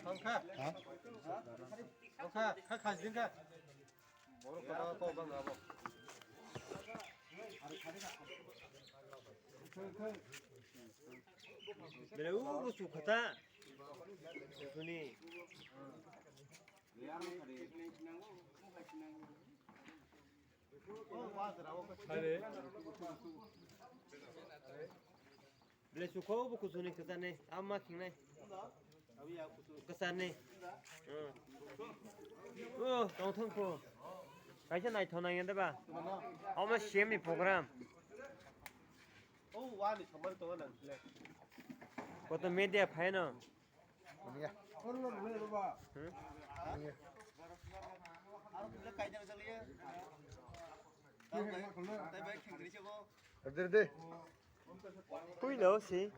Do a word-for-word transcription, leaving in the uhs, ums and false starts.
Tongkha. Ha? Tongkha, kha khajin kha. Borok kotor kok bang abo. Bele u bu su khata. Suni. Are. Bele sukho bo kuchuni kwchani, ama khingnai. Kwchani. Hmm. Oh, tongthong kho. Kaisa naithok nang yande ba. Omo C M ni program. Oh, wani samari tongo nang sile. Koto media phaino. Aniya. Hmm? Aniya. Arte, arte. Puilo si.